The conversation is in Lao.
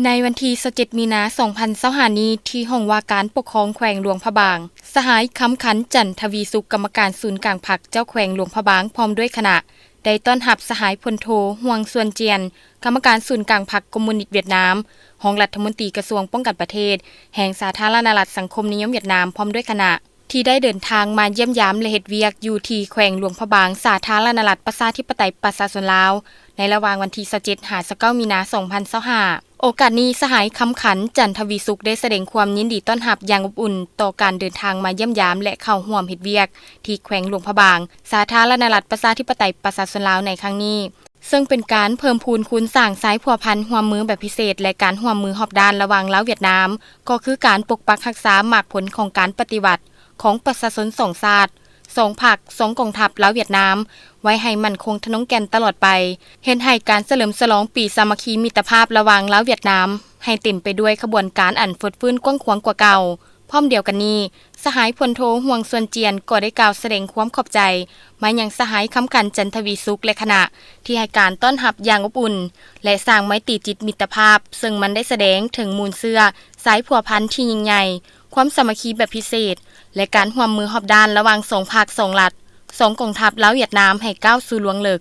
ໃນວັນທີຊາວເຈັດ ມີນາ ສອງພັນຊາວຫ້ານີ້ ທີ່ຫ້ອງວ່າການປົກຄອງແຂວງຫຼວງພະບາງ, ສະຫາຍ ຄຳຂັນ ຈັນທະວີສຸກ ກຳມະການສູນກາງພັກ ເຈົ້າແຂວງຫຼວງພະບາງ ພ້ອມດ້ວຍຄະນະ ໄດ້ຕ້ອນຮັບສະຫາຍ ພົນໂທ ຮ່ວງ ຊວນຈຽນ ກຳມະການສູນກາງພັກຄອມມູນິດຫວຽດນາມ, ຮອງລັດຖະມົນຕີກະຊວງປ້ອງກັນປະເທດ ແຫ່ງສາທາລະນະລັດສັງຄົມນິຍົມຫວຽດນາມ ພ້ອມດ້ວຍຄະນະ ທີ່ໄດ້ເດີນທາງມາຢ້ຽມຢາມ ແລະ ເຮັດວຽກຢູ່ທີ່ແຂວງຫຼວງພະບາງ ສາທາລະນະລັດປະຊາທິປະໄຕປະຊາຊົນລາວ ໃນລະຫວ່າງວັນທີຊາວເຈັດ ຫາ ຊາວເກົ້າ ມີນາ ສອງພັນຊາວຫ້າ. ໂອກາດນີ້ ສະຫາຍ ຄຳຂັນ ຈັນທະວີສຸກ ໄດ້ສະແດງຄວາມຍິນດີຕ້ອນຮັບຢ່າງອົບອຸ່ນຕໍ່ການເດີນທາງມາຢ້ຽມຢາມ ແລະ ເຂົ້າຮ່ວມເຮັດວຽກທີ່ແຂວງຫຼວງພະບາງ ສາທາລະນະລັດປະຊາທິປະໄຕປະຊາຊົນລາວໃນຄັ້ງນີ້, ເຊິ່ງເປັນການເພີ່ມພູນຄູນສ້າງສາຍພົວພັນຮ່ວມມືແບບພິເສດ ແລະ ການຮ່ວມມືຮອບດ້ານລະຫວ່າງລາວຫວຽດນາມ, ກໍຄືການປົກປັກຮັກສາໝາກຜົນຂອງການປະຕິວັດຂອງປະຊາຊົນສອງຊາດ, ສອງພັກ, ສອງກອງທັບລາວຫວຽດນາມ ໄວ້ໃຫ້ໝັ້ນຄົງທະນົງແກ່ນຕະຫຼອດໄປ, ເຮັດໃຫ້ການສະເຫຼີມສະຫຼອງປີສາມັກຄີມິດຕະພາບລະຫວ່າງລາວຫວຽດນາມ ໃຫ້ເຕັມໄປດ້ວຍຂະບວນການອັນຟົດຟື້ນກວ້າງຂວາງກວ່າເກົ່າ. ພ້ອມດຽວກັນນີ້, ສະຫາຍ ພົນໂທ ຮ່ວງ ຊວນຈຽນ ກໍໄດ້ກ່າວສະແດງຄວາມຂອບໃຈມາຍັງສະຫາຍ ຄຳຂັນ ຈັນທະວີສຸກ ແລະ ຄະນະ ທີ່ໃຫ້ການຕ້ອນຮັບຢ່າງອົບອຸ່ນ ແລະ ສ້າງໄມຕີຈິດມິດຕະພາບ, ເຊິ່ງມັນໄດ້ສະແດງເຖິງມູນເຊື້ອສາຍພົວພັນທີ່ຍິ່ງໃຫຍ່, ຄວາມສາມັກຄີແບບພິເສດ ແລະ ການຮ່ວມມືຮອບດ້ານລະຫວ່າງສອງພັກ, ສອງລັດ, ສອງກອງທັບລາວຫວຽດນາມໃຫ້ກ້າວສູ່ລວງເລິກ.